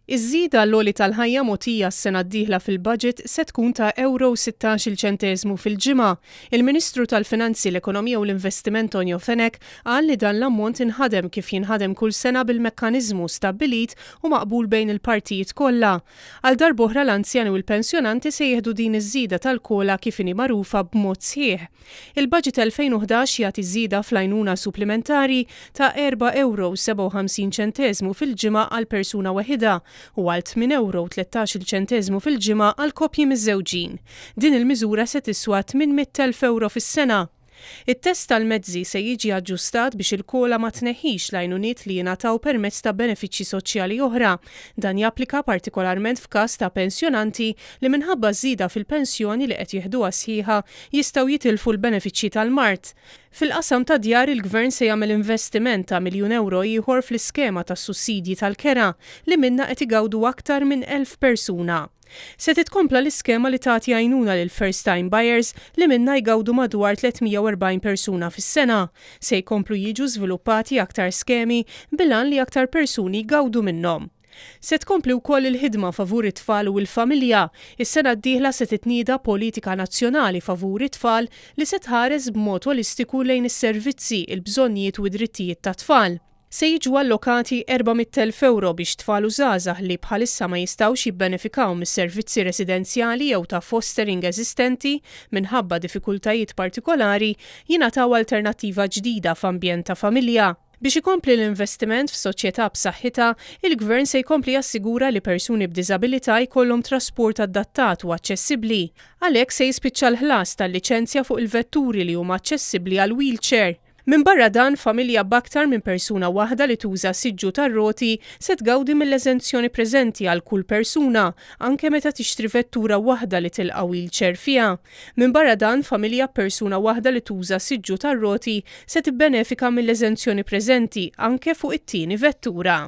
Iż-żieda għall-għoli tal-ħajja mogħtija s-sena d-dieħla fil-budget se tkun ta' ewro u sittax-il ċenteżmu fil-ġimgħa. Il-Ministru tal-Finanzi, l-Ekonomija u l-Investiment Tonio Fenech qal li dan l-ammont inħadem kif jinħadem kull sena bil-mekkaniżmu stabbilit u maqbul bejn il-partijiet kollha. Għal darb'oħra l-anzjani u l-pensjonanti se jieħdu din iż-żieda tal-COLA kif inhi magħrufa b'mod sħiħ. Il-Budget 2011 jagħti żieda fl-għajnuna supplimentari ta' erba' ewro u 57 ċenteżmu fil-ġimgħa għal persuna weħidha u għal tmien ewro u 13-il ċenteżmu fil-ġimgħa għal koppji miżżewġin. Din il-miżura se tiswa 800,000 ewro fis-sena. It-test tal-mezzi se jiġi aġġustat biex il-COLA ma tneħħix l-għajnuniet li jingħataw permezz ta' benefiċċji soċjali oħra. Dan japplika partikolarment f'każ ta' pensjonanti li minħabba ż-żieda fil-pensjoni li qed jieħduha sħiħa jistgħu jitilfu l-benefiċċji tal-mard. Fil-qasam tad-djar il-Gvern se jagħmel investiment ta' miljun ewro ieħor fl-iskema tas-sussidji tal-kera li minnha qed igawdu aktar minn 1,000 persuna. Se titkompla l-iskema li tagħti għajnuna lil first time buyers li minnha jgawdu madwar 340 persuna fis-sena. Se jkomplu jiġu żviluppati aktar skemi bil-għan li aktar persuni jgawdu minnhom. Se tkompli wkoll il-ħidma favur it-tfal u l-familja. Is-sena d-dieħla se titnieda politika nazzjonali favur it-tfal li se tħares b'mod olistiku lejn is-servizzi, il-bżonnijiet u d-drittijiet tat-tfal. Se jiġu allokati 400,000 ewro biex tfal u żgħażagħ li bħalissa ma jistgħux jibbenefikaw mis-servizzi residenzjali jew ta' fostering eżistenti minħabba diffikultajiet partikolari jingħataw alternattiva ġdida f'ambjent ta' familja. Biex ikompli l-investiment f'soċjetà b'saħħitha, il-Gvern se jkompli jassigura li persuni b'diżabilità jkollhom trasport adattat u aċċessibbli. Għalhekk se jispiċċa l-ħlas tal-liċenzja fuq il-vetturi li huma aċċessibbli għal wheelchair. Minbarra dan, familja b'aktar minn persuna waħda li tuża siġġu tar-roti se tgawdi mill-eżenzjoni preżenti għal kull persuna, anke meta tixtri vettura waħda li tilqa' wheelchair fiha. Minbarra dan, familja b'persuna waħda li tuża siġġu tar-roti se tibbenefika mill-eżenzjoni preżenti anke fuq it-tieni vettura.